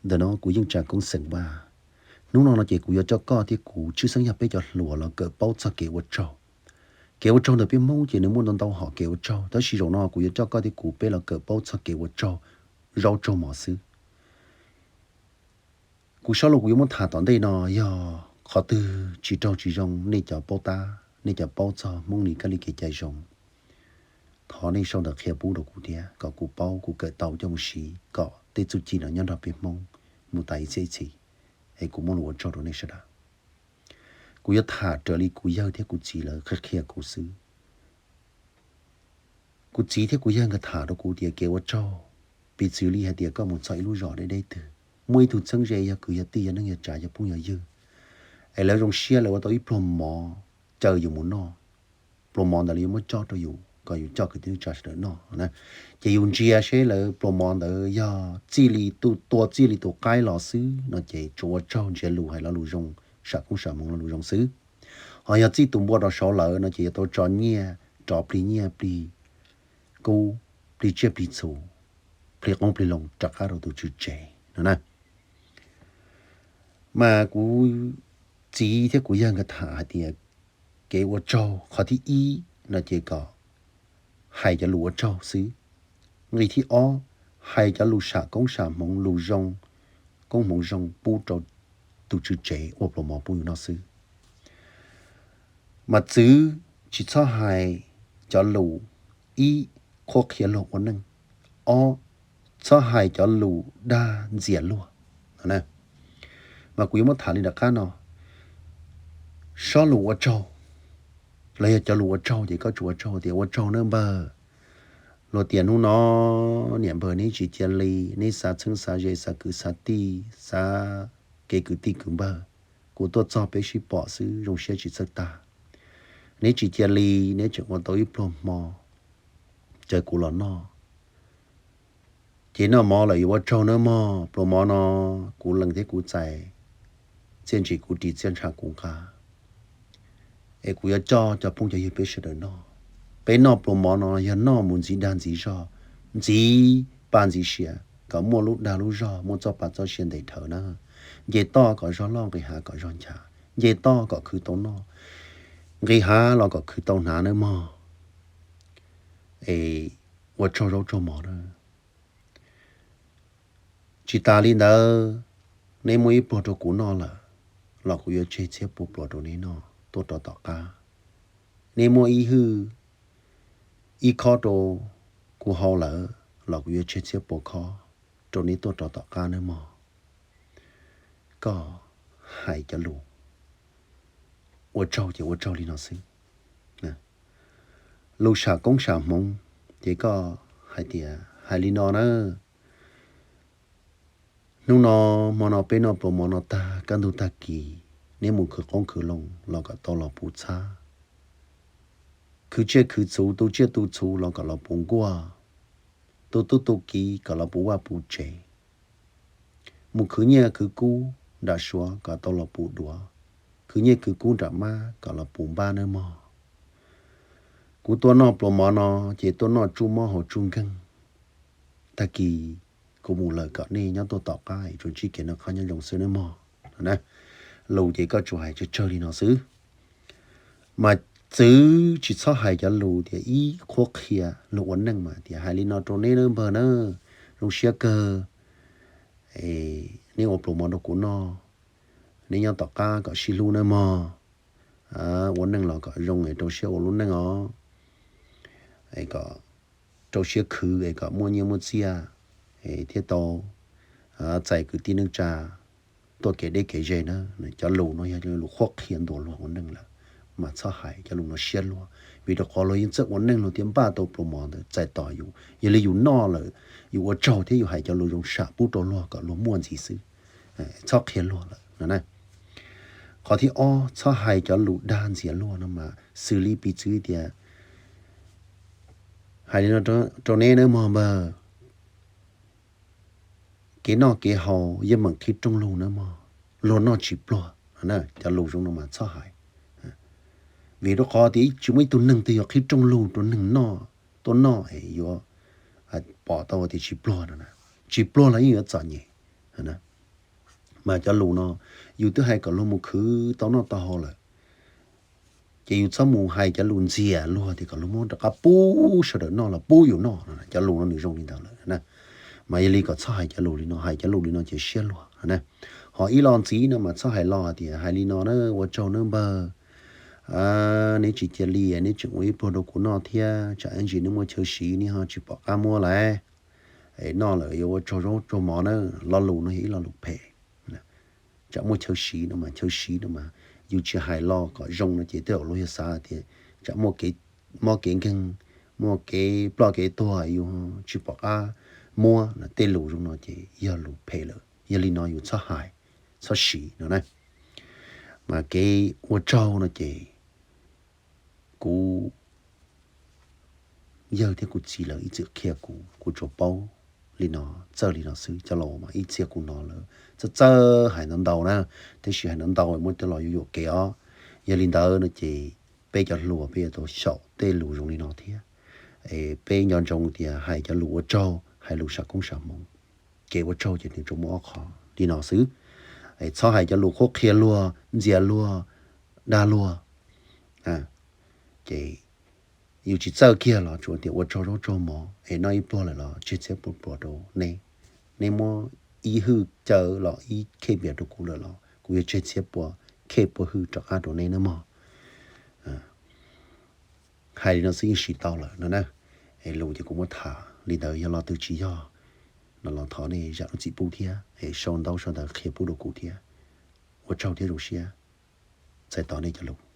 Ntawm no kuv yeej tsa koob xeem Vaj. Hnub no no ces kuv yuav coj koj thiab kuv tshwj xeeb yog peb cov hluas los kawm paub txog kev ua tsaug. Kev ua tsaug ntawm peb Hmoob ces nws muaj ntau ntau hom kev ua tsaug, tab sis zaum no kuv yuav coj koj thiab kuv peb los kawm paub txog kev ua tsaug zaub tsaug mov xwb. Kuv zaj lus kuv yuav muab tham tom ntej no yog qhov twg tsis raug tsis zoo, nej cov paub tab, nej cov paub txog Hmoob li kab li kev cai zoo, thov nej sau ntawv qhia pub rau kuv thiab kom kuv paub, kuv kawm tau coj mus siv kom tej txuj ci no nyob nrog peb Hmoob mus tas ib txhiab ib txhis, es kuv muaj lus ua tsaug rau nej sawv daws. Kuv yuav tham raws li kuv yawg thiab kuv txiv lawv qhia qhia kuv xwb. Kuv txiv thiab kuv yawg nkawd tham rau kuv tias kev ua tsaug, piv txwv li hais tias koj mus txog ib lub zos deb deb twg, muaj ib tug txheeb ze yog kwv yog tij yog neej yog tsav yog phooj yog ywg, es lawv zoo siab lawv ua tau ib pluag mov caw yus mus noj. Pluag mov ntawd lawv yuav muab cob rau yus kom yus coj kwv tij neej tsa sawv daws noj na. Ces yus ntsia seb lawv pluag mov ntawd yog txij li tus tua txij li tus qaib los xwb no ces tsuas ua tsaug ntsia lus hais lo lus zoo, sam koob sam hmoov lo lus zoo xwb. Ho yog txij tus npua rau saud lawm no ces yuav tau tso nyiaj, rov plig nyiaj plig kub, plig tsiaj plig txhu, plig qoob plig loo rov qab rau tus tswv tsev no na. Mas kuv txiv thiab kuv yawg nkawd tham hais tias kev ua tsaug qhov thib ib no ces kom hais cov lus ua tsaug xwb. Nqe thib ob, hais cov lus sam koob sam hmoov, lus zoo, koob hmoov zoo pub rau tus tswv tsev ua pluas mov pub yus noj xwb. Mas txwv tsis txhob hais cov lus ib, qhuab qhia luag ua neej, ob, txhob hais cov lus dag ntxias luag. Mas kuv yuav muab tham li nram qab no, sob lus ua tsaug los yog cov lus ua tsaug ces koj tsuas ua tsaug tias ua tsaug nawb npawg. Luag tias hnub no niam npawg neb tsis cia li, neb xav txheeb xav ze, xav kwv xav tij, xav kev kwv tij kwv npawg, kuv tuaj txog peb sib pom xwb zoo siab tsis txawj tag. Neb tsis cia li, neb tseem ua tau ib pluag hmo caw kuv los noj. Ces noj mov lawm yuav ua tsaug nawb mog, pluas mov no kuv lees thiab kuv txais, txiaj ntsim kuv ris txiaj ntsha kuv nqa, es kuv yuav coj cov phooj cov ywg peb sawv daws noj. Peb noj pluas mov no yog noj mus ntxiv dag ntxiv zog, ntxiv pa ntxiv sia, kom muaj lub dag lub zog, muaj txoj pa txoj sia ntes dhawv na. Nce toj kom zog loj, nqis hav kom zog nchav, nce toj kom khwv tau noj, nqis hav los kom khwv tau hnav nawb mog. Es ua tsaug zaub tsaug mov na. Tsis tas li ntawd, neb muab ib pluag rau kuv noj lawm los kuv yuav tseg txhiab pua pluas rau neb noj tuaj rau tom qab. Neb muab ib hwj, ib khob rau kuv haus lawm los kuv yuav tseg txhiab pua khob rau neb tuaj rau tom qab nawb mog. Koj hais cov lus ua tsaug ces ua tsaug li no xwb. Lus sam koob sam hmoov ces koj hais tias hais li no na, hnub no hmo no peb noj pluas mov no tag, kaj ntug tag kis neb mus khwv qoob khwv loo los kom tau los puv txhab, khwv tsiaj khwv txhu, tu tsiaj tu txhu los kom los puv nkuaj, tu tub tu kiv kom los puv vaj puv tsev, mus khwv nyiaj khwv kub nram Suav kom tau los puv duav, khwv nyiaj khwv kub nram Mab kom los puv npab nawb mog. Kuv tuaj noj pluas mov no ces tuaj noj tsuj mob haus tsuj nkeeg. Tag kis kuv mus lawm kom nej nyob tuaj tom qab tsuas ntsib kev noj qab nyob zoo xwb nawb mog. Lus ces koj tsuas hais tsawg tsawg li no xwb. Mas txwv tsis txhob hais cov lus tias ib, qhuab qhia luag ua neej mas tias hais li no rau neb nawb npawg na, zoo siab kawg, neb ua pluas mov rau kuv noj, neb nyob tom qab kom sib hlub nawb mog. Ua neej los kom zoo es rau siab ua lub neej os, kom rau siab khwv es kom muaj nyiaj muaj txiaj, thiaj tau txais kwv tij neej tsa tuaj kev deb kev ze na. Cov lus no yog lus qhuab qhia ntuas luag ua neej lawm, mas txhob hais cov lus no siab luag, vim rau qhov luag yeej txawj ua neej luag thiaj npaj tau pluas mov ntawd txais tos yus. Yog li yus noj lawm, yus ua tsaug thiab yus hais cov lus zoo sam pub rau luag kom luag muaj ntxiv xwb, txhob qhia luag lawm no. Qhov thib ob, txhob hais cov lus dag ntxias luag no mas xws li piv txwv tias hais li no rau neb nawb mog npawg, kev noj kev haus yeej meem qhib rooj lug nawb mog, luag noj tsis pluag. Cov lus zoo no mas txhob hais, vim rau qhov tias tsis muaj ib tug neeg twg yuav qhib rooj lug rau neeg noj, tuaj noj es yuav pom tau tias tsis pluag no. Tsis pluag los yeej yuav txom nyem. Mas cov lus no yus twb hais kom luag mus khwv tau noj tau haus lawm, ces yus txhob mus hais cov lus ntxias luag tias kom luag muab rov qab pub sawv daws noj los pub yus noj no. Cov lus no nws zoo li ntawd lawm na. Mas yog li kom txhob hais cov lus li no, hais cov lus li no ces siab luag na. Ho ib lo ntxiv no mas txhob hais los tias hais li no na, ua tsaug nawb npawg, neb tsis cia li, neb tseem ua ib pluag rau kuv noj thiab, tsam ib ntsis neb muaj chaw siv neb ho tsis pom qab muab lawm, es noj lawm yuav ua tsaug zaub tsaug mov na. Lo lus no yog ib lo lus phem. Tsam muaj chaw siv no mas, chaw siv no mas yus tsis hais los kom zoo no ces tej zaum luag yog xav tias tsam muaj kev mob kev nkeeg, muaj kev ploj kev tuag yus tsis pom qab muab no. Tej lus zoo no ces yog lus phem lawm, yog li no yus txhob hais, txhob siv no na. Mas kev ua tsaug no ces kuv yawg thiab kuv txiv lawv ib txwm qhia kuv, kuv tsuas paub li no, txawj li no xwb. Cov laus mas ib txhia kuv hnov lawv txawj txawj hais ntau ntau na, tab sis hais ntau ntau muaj tej los yuav yuam kev os. Yog li ntawd no ces peb cov hluas peb yuav tau xyaum tej lus zoo li no thiab. Peb nco ntsoov tias hais cov lus ua tsaug, hais lus sam koob sam hmoov. Kev ua tsaug ces nws tsuas muaj ob qho li no xwb. Txhob hais cov lus qhuab qhia luag, ntxias luag, dag luag. Ces yus tsis txawj kiag los tsuas tias ua tsaug zaub tsaug mov es noj ib pluag lawm los tseg txhiab pua pluas rau neb. Neb muab ib hwj caw los ib khej npias rau kuv lawm los kuv yuav tseg txhiab pua khej pua hwj rov qab rau neb nawb mog. Hais li no xwb yeej siv tau lawm no na. Es lus ces kuv muab tham li ntawd, yog lo twg tsis yog no los thov nej zam lub txim pub thiab, es sau ntaub sau ntawv qhia pub rau kuv thiab. Ua tsaug thiab zoo siab txais tos nej cov lus.